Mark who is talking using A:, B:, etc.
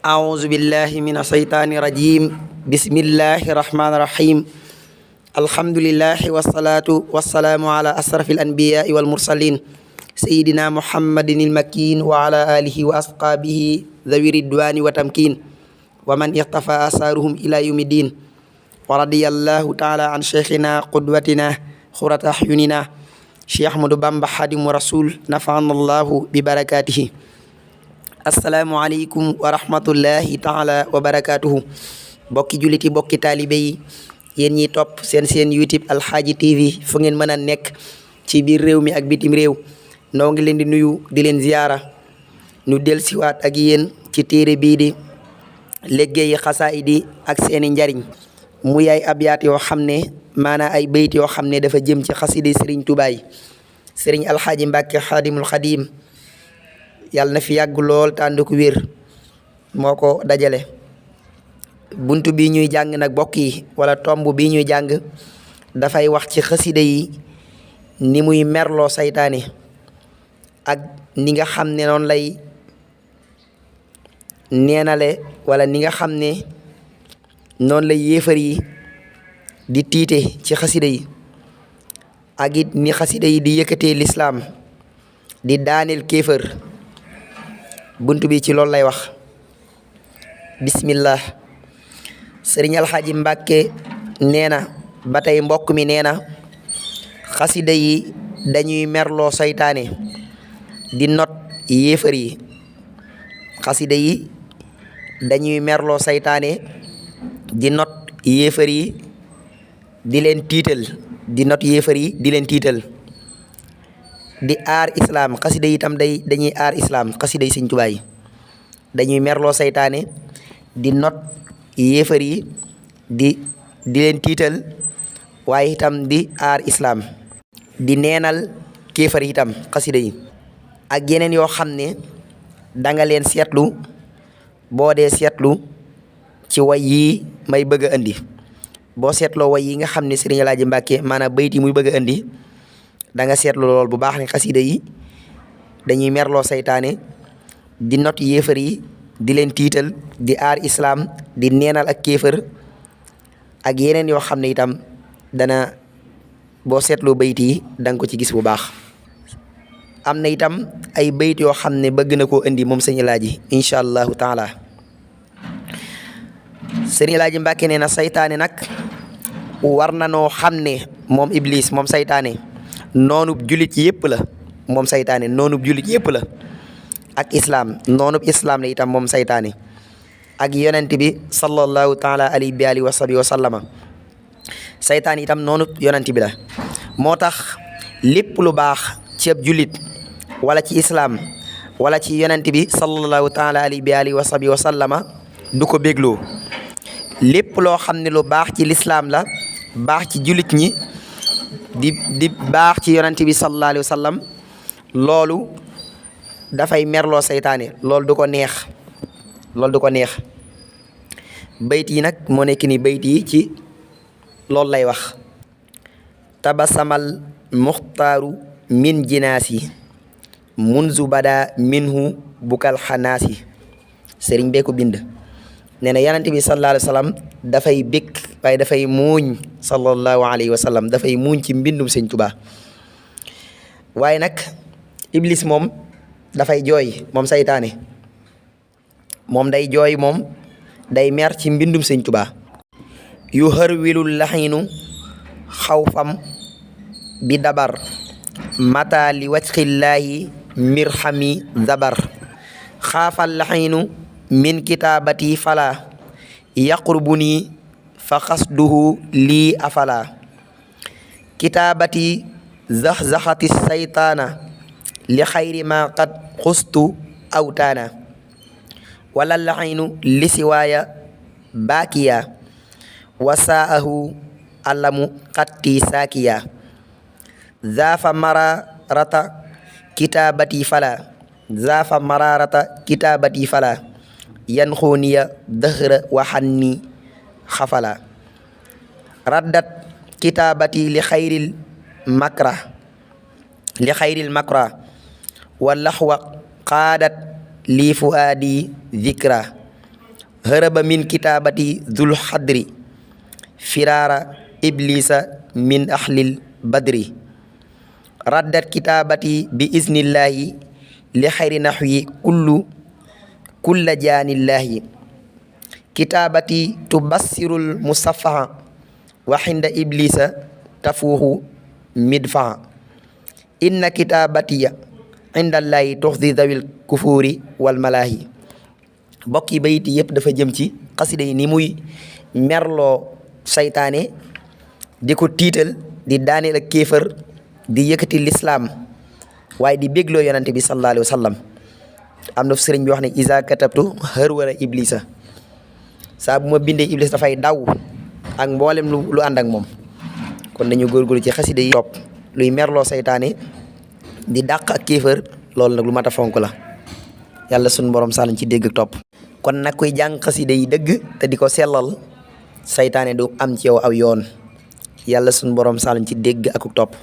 A: أعوذ بالله من الشيطان الرجيم بسم الله الرحمن الرحيم الحمد لله والصلاة والسلام على أشرف الأنبياء والمرسلين سيدنا محمد المكين وعلى آله وأصحابه ذوي الرضوان والتمكين ومن اقتفى آثارهم إلى يوم الدين ورضي الله تعالى عن شيخنا قدوتنا قرة أعيننا شيخ أحمد بامبا خادم رسول نفعنا الله ببركاته asalaamualeykum wa rahmatullahi taala wa barakaatuhu bokki julliti bokki taalibe yi yéen ñiy topp seen YouTube Alxaaji TV fu ngeen mën a nekk ci biir réew mi ak bitim réew noo ngi leen di nuyu di leen ziyaara ñu del siwaat ak yéen ci téere bii di liggéeyi xasaayidi ak seeni njariñ mu yaay abyaat yoo xam ne maanaa ay bayt yoo xam ne dafa jëm ci xasidi Sëriñ Tuubaa yi Sëriñ Alxaaji Mbàkke Xaadimul Xadiim yàlla na fi yàgg lool tànd ko wér moo ko dajale buntu bi ñuy jàng nag bokk yi wala tomb bi ñuy jàng dafay wax ci xasida yi ni muy merloo saytaane ak ni nga xam ne noonu lay neenale wala ni nga xam ne noonu lay yéefar yi di tiite ci xasida yi ak it ni xasida yi di yëkkatee lislaam di daaneel kéefër buntu bi ci loolu lay wax bismillah sëriñ Alxaaji Mbàkke nee na ba tey mbokk mi nee na xasida yi dañuy merloo saytaane di not yéefar yi xasida yi dañuy merloo saytaane di not yéefar yi di leen tiital di not yéefar yi di leen tiital di aar islaam xasida yi itam dañuy aar islaam xasida yi Sëriñ Tuubaa yi dañuy merloo saytaane di not yéefar yi di leen tiital waaye itam di aar islaam di neenal kéefar itam xasida yi ak yeneen yoo xam ne danga leen seetlu boo dee seetlu ci way yi may bëgg a indi boo seetloo way yi nga xam ne Sëriñ Alaaji Mbàkke maanaam bayt yi muy bëgg a indi da nga seetlu lool bu baax ne xasida yi dañuy merloo saytaane di not yéefar yi di leen tiital di aar islaam di neenal ak kéefër ak yeneen yoo xam ne itam dana boo seetloo bayt yi da nga ko ci gis bu baax am na itam ay bayt yoo xam ne bëgg na koo indi moom Sëriñ Alaaji incha allahu taala Sëriñ Alaaji Mbàkke nee na saytaane nag war na noo xam ne moom iblis moom saytaane noonub jullit yëpp la moom saytaane noonub jullit yëpp la ak islaam noonub islaam la itam moom saytaane ak yonent bi sallallahu taala alayhi bi alihi wa sahbihi wa sallama saytaane itam noonub yonent bi la moo tax lépp lu baax ci ab jullit wala ci islaam wala ci yonent bi sallallahu taala alayhi bi alihi wa sahbihi wa sallama du ko bégloo lépp loo xam ne lu baax ci lislaam la baax ci jullit ñi di baax ci yonent bi sallallahu alayhi wa sallam loolu dafay merloo saytaane loolu du ko neex bayt yi nag moo nekk ni bayt yi ci loolu lay wax tabasamal muxtaaru min jinaasi munzu bada minhu bukal xanaasi sëriñ bee ko bind nee na yonent bi sallallahu alayhi wa sallam dafay békk waaye dafay muuñ sallallahu alayhi wa sallam dafay muuñ ci mbindum Sëriñ Tuubaa waaye nag iblis moom dafay jooy moom saytaane moom day jooy moom day mer ci mbindum Sëriñ Tuubaa yu hërwilul laxinu xawfam bi dabar mata li wajxillaahi mirhami dabar xaafal laxinu min kitaabati fala yaqrubuni fa xasduhu lii afala kitaabati zaxzaxati saytaana li xayri ma qad xustu awtaana wala laxaynu li siwaaya baakiya wasaahu alamu xatti saakiya zaafa mararata kitaabati fala zaafa mararata kitaabati fala yan xooniya dëxëra waxanni xafala raddat kitaabati li xayril makra wa laxwa qaadat lii fuaadi zikra hëraba min kitaabati dul xadri firaara iblisa min ahlil badri raddat kitaabati bi iznillahi li xayri naxwi kulla jaanillahi kitaabati tubassirul musaffaha wa xinda iblisa tafuuxu midfaha inna kitaabatiya indallahi tuxdi dawil kufuuri wal malaahi bokk yi bayit yëpp dafa jëm ci xasida yi ni muy merloo saytaane di ko tiital di daaneel ak kéefër di yëkkati lislaam waaye di bégloo yonante bi sallallahu alayhi wa sallam am na fu sëriñ bi wax ne isa katabtu xër wala iblisa saa bu ma bindee iblis dafay daw ak mboolem lu ànd ak moom kon nañu góorgóorlu ci xasida yi topp luy merloo saytaane di dàq ak kéefër loolu nag lu mat a fonk la yàlla sunu borom sàllañ ci dégg ak topp kon nag koy jàng xasida yi dëgg te di ko sellal saytaane du am ci yow aw yoon yàlla sunu borom sàllañ ci dégg ak topp